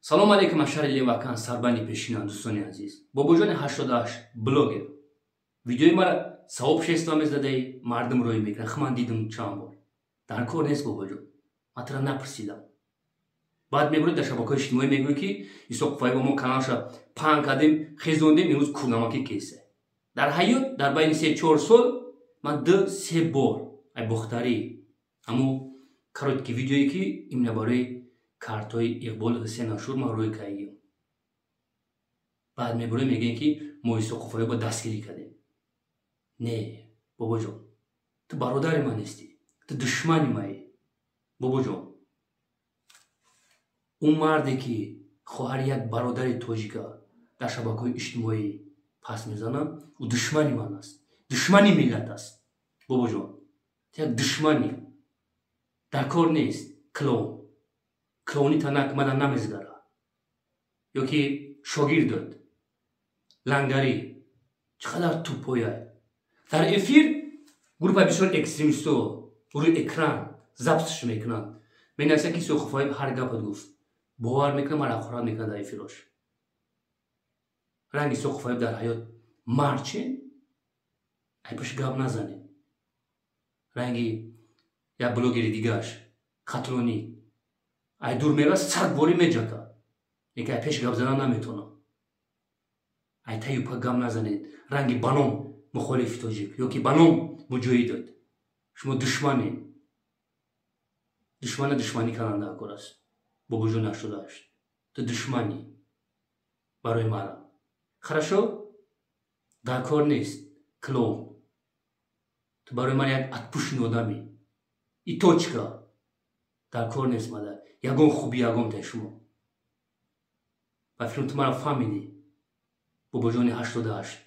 Салом алейкум, аз шаҳри Левакан, сарбанди пешина. Дӯстони азиз, Бобоҷони 88 блогер видеои мара сообщество мезадаи, мардум рӯй мекунад. Ман дидам чанд бор. Дар кор нест, бобоҷон, ман тура напурсидам. Баъд мебуред, дар шабакаҳои иҷтимоӣ мегӯӣ, ки Исоқ Фаиба мо каналша паҳн кардем, хезондем, имрӯз курнамакӣ кесе. Дар ҳаёт дар байни 3-4 сол ман ду се бор ай бохтарӣ ҳамун короткий видеое, ки именно барои картҳои Иқболи Ҳусен Ашур ман рӯй кардем. Баъд мебурем, мегӯем, ки мо Исоқу дастгирӣ кардем. Не, бобоҷон, ту бародари ман нестӣ, ту душмани маӣ, бобоҷон. Он марде, ки хоҳари як бародари тоҷика дар шабакаҳои иҷтимоӣ пас мезанад, ӯ душмани ман аст, душмани миллат аст. Бобоҷон, ту як душманӣ. Дар кор нест клон клони танак мана намезгара ё ки шогирдот лангарӣ. Чӣ қадар тупоя! Дар эфир группа бисёр экстремисто рӯи экран запись мекунанд, менависанд, ки Исоқуфаев ҳар гапат гуфт, бовар мекунам, мара ҳақорат мекунад дар эфирош. Ранги Исоқуфаев дар ҳаёт мард че, ай пуши гап назанед. Ранги як блогери дигааш, хатлонӣ, ай дур мера, сагворӣ меҷака, лекин ай пеш гап задан наметавонам. Ай таю па гап назанед. Ранги ба ном мухолифи тоҷик ё ки ба ном муҷоҳидот, шумо душманед. Душмана душманӣ кардан дар кор аст. Бобоҷон 88, ту душманӣ барои мара. Хорошо, дар кор нест клон. Ту барои ман як отпущенный одамӣ и точка. Дар кор нест мада ягон хуби, ягонтаи шумо. Ба фикрам, ту маро фаҳмидӣ, бобоҷони 88.